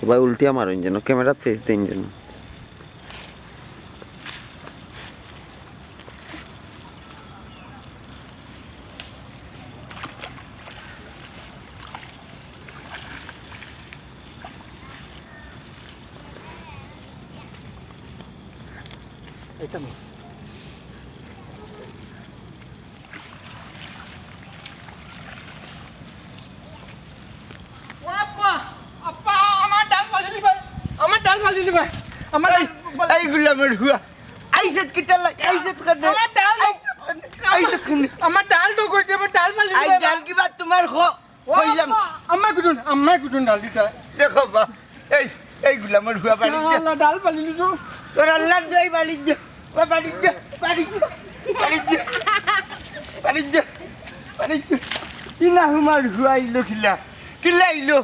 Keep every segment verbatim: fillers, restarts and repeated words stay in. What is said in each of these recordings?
ও ভাই, উল্টিয়া মারইন যেন, ক্যামেরাত ফেস দেইন যেন। এটা নে। ও আব্বা, আব্বা, আমার ডাল ফালি দিবা, আমার ডাল ফালি দিবা, আমার ডাল ফালি এই গুলামর হুয়া, আইছত কিতা লাগি, আইছত কেনে? আমার ডাল, আইছত কেনে? আইছত কেনে? আমার ডাল তো কইতে, আমার ডাল ফালি আই দিবা। ডাল কিবা তোমার খো-, ও কইলাম। আম্মা, আম্মা কুটুন, আম্মা কুটুন ডাল দিতা। দেখো বা, এই, এই গুলামর হুয়া বাড়িত যা। আল্লাহ, ডাল ফালি দিছো। তোর আল্লাহর দোয়াই বাড়িত যা। ও বাড়িত যা, বাড়িত যা, বাড়িত যা, বাড়িত যা, বাড়িত যা। ই না আমার হুয়া আইলো কিলা? কিলা আইলো?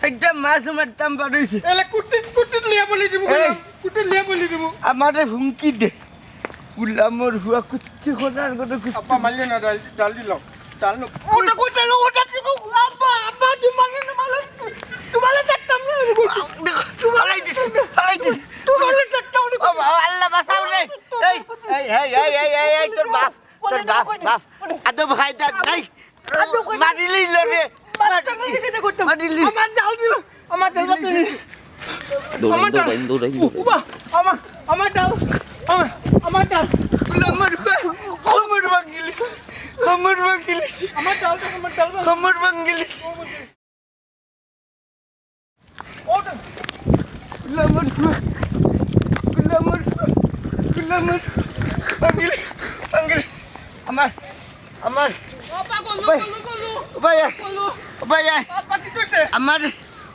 একটা মাছ মারতাম পারইছে। এলে কুটিত, কুটিত লিয়া বলি দিমু, এই। কুটিত লিয়া বলি দিমু। আমারে হুমকি দে। গুলামর হুয়া কুত্তি খোদার করে কুত্তি। আব্বা, মারলে না, ডাল, ডাল দিলাম। ডাল নো-, ওটা, ওটা নো, ওটা ঠিক, আব্বা, আব্বা, তুই মারলে না, মারলে, তুই মারলে কাটতাম না, আমি কইছি। দেখো, ফালাই দিছে, ফালাই দিছে। তুই মারলে কাটতাম না। ও বাবা, আল্লাহ বাঁচাও রে। এই, এই, এই, তোর বাপ, তোর বাপ, বাপ। আদব কায়দা নাই। মারিলি লো রে। মারিলি। আমার ডাল দিল। আমার ডাল বাঁচাইলি। দৌড়াইন, আমার ডাল। দৌড়াইন, দৌড়াইন। উবা, আমার, আমার ডাল। আমার, আমার ডাল। আমার, আমার ভাঙিলি। আমার ভাঙিলি। আমার ডাল, আমার ডাল। আমার ভাঙিলি। গুলামর, গুলামর, গুলামর, আঙ্গিল, আঙ্গিল, আমার, আমার, ও পাগল, ভাই, গলু, গলু, ভাই, গলু। ভাই, আব্বা, কি করতে? আমার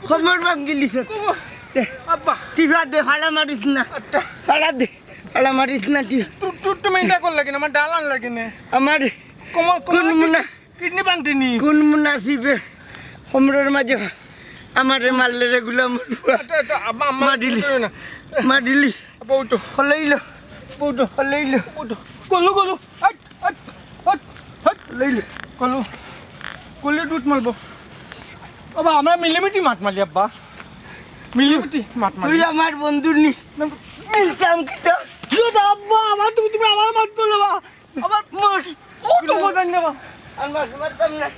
কোমর ভাঙ্গিলিছে। কোমর। দে। আব্বা। টিফা দে, ফাড়া মারিস না। আচ্ছা। ফাড়া দে, ফাড়া মারিস না, টিফা। তু-, তু-, তুমি এটা করলে কেন? আমার ডাল আনলে কেন? আমার কোমর, কোন কোমর মুনা? কিডনি ভাঙতি নি? কোন মুনাসিবে কোমরর মাঝে আমারে মারলে রে গুলামর হুয়া? এটা, এটা, আব্বা, আম্মা, মারিলি। এটা না। মারিলি। আব্বা, উঠো। হলাইলো। আব্বা, উঠো। হলাইলো। উঠো। গলু, গলু। হাট, হাট, হাট। হলাইলো। গলু। গলু দুধ মারবো। আব্বা, আমরা মিলিমিটি মাত মারি, আব্বা। মিলিমিটি মাত মারি। তুই আমার বন্ধু নি। না। মিলতাম কিতা? কি হলো, আব্বা? আমার তুমি, তুমি আমার মাত করলে, বা? আবার মর। ও তো মরবেন না, বা। আর মাছ মারতাম না।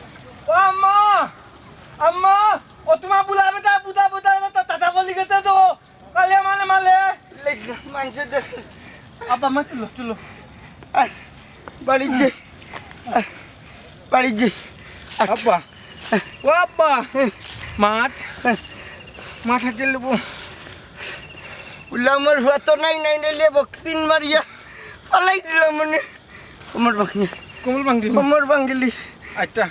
ও আম্মা, আম্মা, ও তোমার বুলাবে তা, বুদা, বুদা, তা, তা, তা বলি গেছে তো। কালিয়া মালে, মালে। লেগ, মাংস দে। আব্বা, মা তুলো, তুলো। আয়, বাড়ি যে। আয়, বাড়ি যে। আয়। আব্বা। ও আব্বা। মাঠ। মাঠ হাঁটে লেবো। উল্লামর হুয়া তো নাই, নাই, নাই, লে বক্সিং মারিয়া। ফালাই দিলাম মানে। কোমর ভাঙি। কোমর ভাঙি। কোমর ভাঙিলি। আচ্ছা।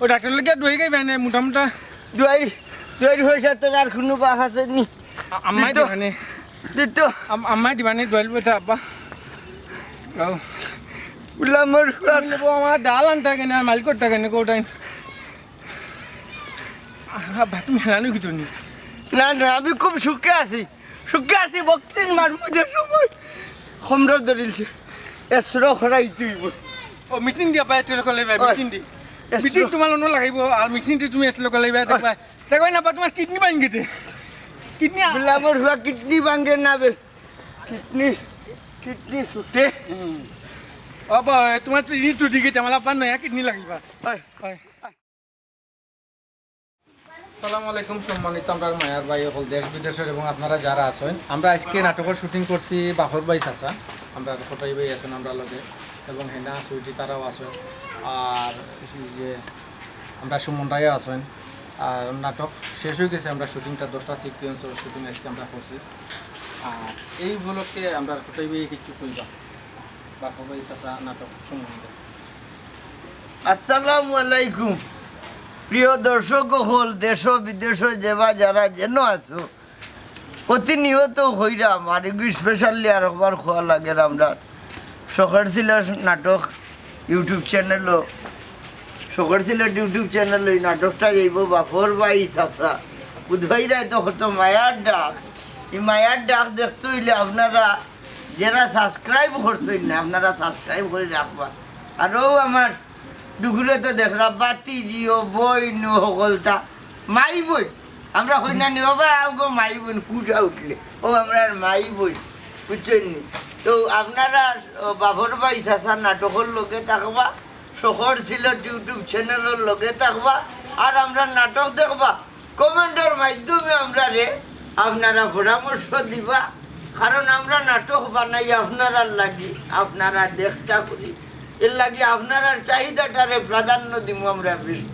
ও ডাক্তার লগে দুয়াই গাইবে না, মোটা মোটা। দুয়াই, দুয়াই পয়সা তোর আর কোনো বাপ আছে নি? আ-, আম্মাই দিত। দিবানে। দিত। আম-, আম্মাই দিবানে দুয়াই বেটা আব্বা। ও। উল্লামর হুয়া। তুমি নেবো আমার ডাল আনতা কেন, আর মালিক করতা কেন, কোটাইন? আব্বা, তুমি হেলানো কিছু নি? না, না, আমি খুব সুখে আছি। সুখে আছি, বক্সিং মারমু যে সময়। খমরো ধরিলছে। এসরো খরাই তুই বল। ও, মেশিন দিয়া পায়, এসরো খরাই ভাই, ওই, মেশিন দি। এসরো। মেশিন তোমার অন্য লাগাইবো, আর মেশিন দি তুমি এসরো খরাই ভাই, ওই। দেখবা। দেখবা না, বা তোমার কিডনি ভাঙি গেছে। কিডনি আ- বললাম, ওর হুয়া কিডনি ভাঙে না বে। কিডনি, কিডনি ছুটে। হুম। ও বা, তোমার তো ই টুটি গেছে, আমার আব্বার নয়া কিডনি লাগিবা। ওই। ওই। আসসালামু আলাইকুম সম্মানিত আমরার মায়ার ভাই অকল দেশ বিদেশর এবং আপনারা যারা আছেন, আমরা আজকে নাটকর শুটিং করছি বাফর ভাই চাচা, আমরা কটাই ভাই আছেন আমরার লগে এবং হেনা সুইটি তারাও আছেন, আর এই যে আমরা সুমন রায়ও আছেন। আর নাটক শেষ হয়ে গেছে, আমরা শুটিংটা দশটা সিকুয়েন্স শুটিং আজকে আমরা করছি। আর এই উপলক্ষে আমরা কটাই ভাই কিছু কইবা বাফর ভাই চাচা নাটক সম্বন্ধে। আসসালামু আলাইকুম। প্রিয় দর্শক অকল, দেশ বিদেশ যেবা যারা যেন আছো, প্রতিনিয়ত কইরাম, আর একটু specially আর একবার কওয়া লাগের, আমরা শখের সিলেট নাটক YouTube channel-ও, শখের সিলেট YouTube channel-ও এই নাটকটা যাইবো বাফর ভাই চাচা। বুধ ভাইরায় তো কত মায়ার ডাক, এই মায়ার ডাক দেখতে অইলে আপনারা যেরা subscribe করছইন না, আপনারা subscribe করি রাখবা। আর অউ আমার দুগুরে তো দেখরা, বাতিজি ও বইন ও হকলতা, মাই বইন। আমরা কই না নি, "ও বা, ও গো মাই বইন, কুটা উঠলে।" ও আমরার মাই বইন, বুঝছইন নি? তো আপনারা, ও, বাফর ভাই চাচার নাটকর লগে থাকবা, শখর সিলেট YouTube channel-র লগে থাকবা, আর আমরার নাটক দেখবা। Comment-র মাধ্যমে আমরারে আপনারা পরামর্শ দিবা, কারণ আমরা নাটক বানাই আপনারার লাগি, আপনারা দেখতা করি, এর লাগি আপনারার চাহিদাটারে প্রাধান্য দিমু আমরা বেশি।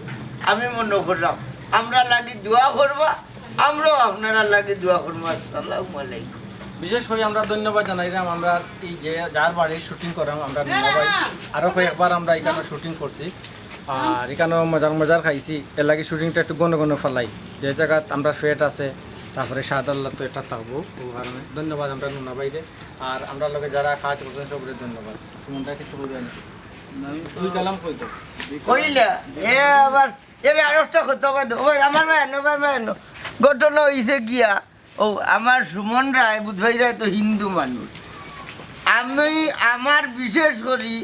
আমি মনো কররাম, আমরার লাগি দোয়া করবা, আমরাও আপনারার লাগি দোয়া করমু। আসসালামু আলাইকুম। বিশেষ করি আমরা ধন্যবাদ জানাইরাম আমরা এই যে যার বাড়ির shooting করাম আমরা নুনা ভাই, আরো কয়েকবার আমরা এখানো shooting করছি, আর এখানো মজার মজার খাইছি, এর লাগি shooting-টা একটু ঘন ঘন ফালাই, যে জাগাত আমরা পেট আছে, তারপরে স্বাদ আল্লাহ তো এটা থাকবো, ও কারণে ধন্যবাদ আমরা নুনা ভাইরে, আর আমরার লগে যারা কাজ করছইন সবরে ধন্যবাদ। সুমন দা কিছু কইবা নি? দুই কালাম কইতো। কইলা, এ আবার, এর আরো একটা কথা কই দেও। ওই আমার মায়ের নো, আমার মায়ের নো। ঘটনা অইছে গিয়া, ও আমার সুমন রায়, বুধ ভাইরায় তো হিন্দু মানুষ। আমি আমার বিশেষ করি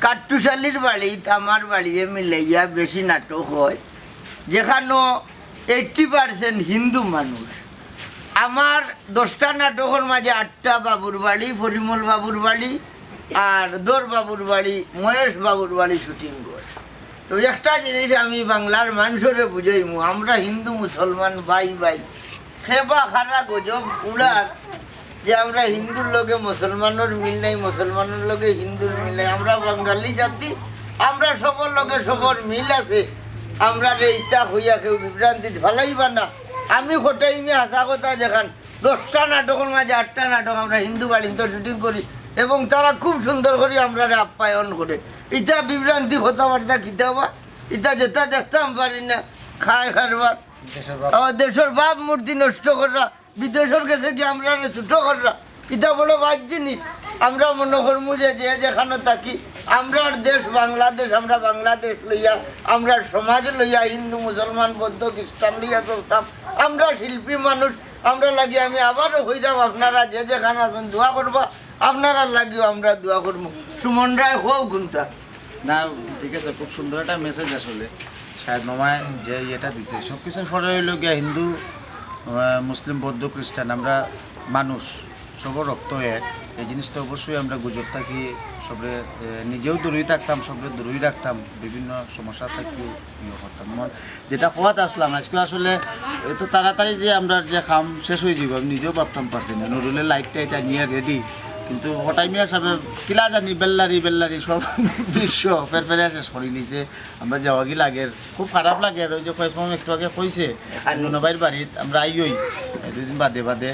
কাট্টুশালীর বাড়িত আমার বাড়িয়ে মিলাইয়া বেশি নাটক হয়, যেখানো eighty percent হিন্দু মানুষ। আমার দশটা নাটকর মাঝে আটটা বাবুর বাড়ি, পরিমল বাবুর বাড়ি, আর দর বাবুর বাড়ি, মহেশ বাবুর বাড়ি shooting হয়। তো একটা জিনিস আমি বাংলার মানষরে বুঝাইমু, আমরা হিন্দু মুসলমান ভাই ভাই, খেবা খারা গজব উড়ার যে আমরা হিন্দুর লগে মুসলমানর মিল নাই, মুসলমানর লগে হিন্দুর মিল নাই। আমরা বাঙালি জাতি, আমরা সবর লগে সবর মিল আছে। আমরারে ইতা কইয়া কেউ বিভ্রান্তিত ফালাইবা না। আমি কটাইমে হাছা কথা যেখান, দশটা নাটকর মাঝে আটটা নাটক আমরা হিন্দু বাড়িত shooting করি এবং তারা খুব সুন্দর করি আমরারে আপ্যায়ন করে। ইতা বিভ্রান্তি কথাবার্তা কিতা বা, ইতা যেতা দেখতাম পারি না, খায় কারবার। দেশর বাপ। আমার দেশর বাপ মূর্তি নষ্ট কররা, বিদেশর গেছে গিয়া আমরারে ছোট কররা, ইতা বড় বাদ জিনিস। আমরা মনো করমু যে, যে যেখানো থাকি, আমরার দেশ বাংলাদেশ, আমরা বাংলাদেশ লইয়া, আমরার সমাজ লইয়া, হিন্দু, মুসলমান, বৌদ্ধ, খ্রিস্টান লইয়া চলতাম। আমরা শিল্পী মানুষ, আমরা লাগি আমি আবারও কইরাম, আপনারা যে যেখানো আছইন দোয়া করবা, আপনারার লাগিও আমরা দোয়া করমু। সুমন রায়, কও কুনতা? না, ঠিক আছে, খুব সুন্দর একটা message আসলে। শাহেদ মামায় যে ইয়েটা দিছে, সব কিছুর পরে অইলো গিয়া হিন্দু, আহ, মুসলিম, বৌদ্ধ, খ্রিস্টান, আমরা মানুষ, সবর রক্ত এক। এই জিনিসটা অবশ্যই আমরা গুজব থাকি সবরে, আহ, নিজেও দূরই থাকতাম, সবরে দূরই রাখতাম, বিভিন্ন সমস্যা থাকিও ইয়ে করতাম। যেটা কওয়াত আসলাম, আজকে আসলে এত তাড়াতাড়ি যে আমরা যে কাম শেষ অই যাইবো, আমি নিজেও ভাবতাম পারছি না। নুরুলে light টাইট আনিয়া ready, কিন্তু কটাই মিয়া সাহেব কিলা জানি বেল্লারি বেল্লারি সব দৃশ্য ফেরফেরিয়া শেষ করি নিছে। আমরা যাওয়াগি লাগের, খুব খারাপ লাগের। ওই যে কয়েস মামা একটু আগে কইছে, নুনু ভাইর বাড়িত আমরা আইওই দুদিন বাদে বাদে,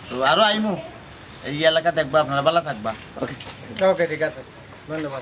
তো আরো আইমু। এই এলাকা দেখবা, আপনারা ভালা থাকবা। OK, ঠিক আছে, ধন্যবাদ।